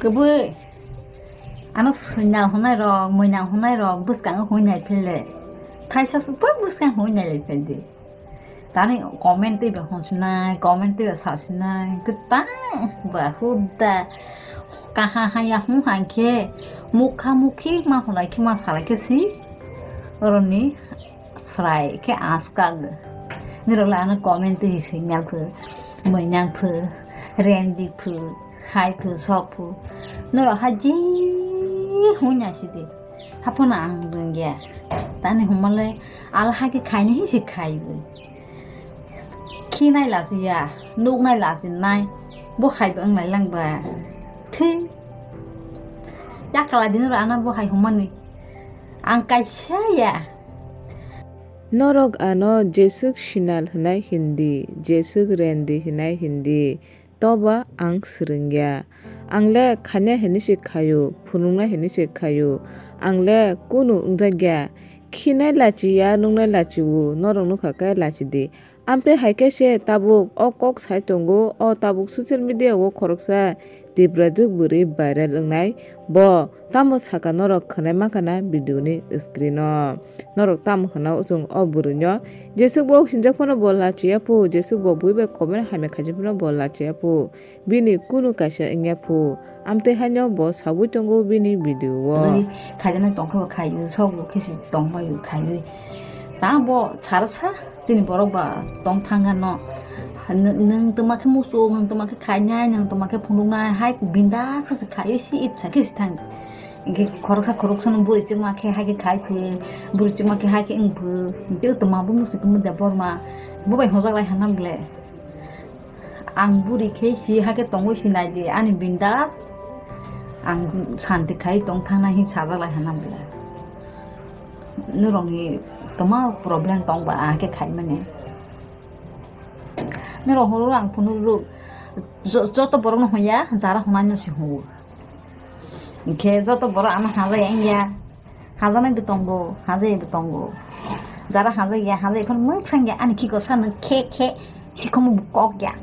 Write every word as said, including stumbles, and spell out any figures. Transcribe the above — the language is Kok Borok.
Kwbwi. Ano swinal hwnai rok, mwinang hwnai rok bwskango hwnwi nai phele. Thaisa super bwskang hwnwi nai lai phel di. Tani comment twi ba hwnsinai, comment twi ba sasinai, kwtang ba huda kaha haya hwn hai khe mukha mukhi ma hwnai khe ma salai khe si. Oroni Srai khe askag. Nirok le ano comment twi swi nyang phu, mwinang phu, rendi phu, hai phu, sok phu. Nirok ha je hunya sidi. Hapono ang rwngya. Tani humale al ha khe khaini hi se khai bo. Khinai lachiya, nuknai lachinai. Bo hai bo wnglai lang ba. Thwi. Yakala diniro ano bo hai humani. Ang kaisa ya. Norok ano jeswk sinal hwnai hindi, jeswk rendi hwnai hindi, toba ang swrwngya. Ang le khainai hinwi se khaio, phunuknai hinwi se khaio. Ang le kunu wngjakya. Khinai lachiya, nuknai lachio, norok nukha khe lachidi. Amtwi hai khe se tabuk o kok sai tongo, o tabuk social media o khoroksa Tiprajwk bwrwi viral wngnai. Bo tamo saka norok khwnai mankha na video ni screen o. Norok tamo hwna o chwng o bwrwi no? Jeswk bo hinjak phano bo lachiya phu, jeswk bo bui bai comment hamya khaijak phano bo lachiya phu. Bini kunu kaisa wngya phu. Amtwi haino bo sagwi tongo bini video o. Bwrwi khaijaknai tongkhe bo khaiwi, sok bo khe se tongbaio khaiwi. Ta bo sarsa chini borok ba tong thangano. Nwng, nwng twma khe muchung, nwng twma khe khainai, nwng twma khe phunuknai, hai bindas khe se khaiwi si ipsa khe se thang. Hinkhe khoroksa khoroksano bwrwi chwngma khe hai khe khai phi, bwrwi chwngma khe hai khe wng phi. Hinkhe twma bo muchung khe mudya borma. Bo bai hojak lai hana bwle. Ang buri khe si hai khe tongwi si nai di, ani bindas. Ang santi khai tong thang nai hin sajak lai hana bwle. Norokni toma problem tong ba, ah, khe khai mani. Norok horo ang phunuk ruk, jo-, joto borok no hwnya, jara hwnai no se hwngo. Hinkhe joto borok ano hajai wngya, hajaknai bo tongo, hajai bo tongo. Jara hajai ya, hajai phano mwksang ya, ani khiko sa nwng khe khe, sikhomo bo kok ya.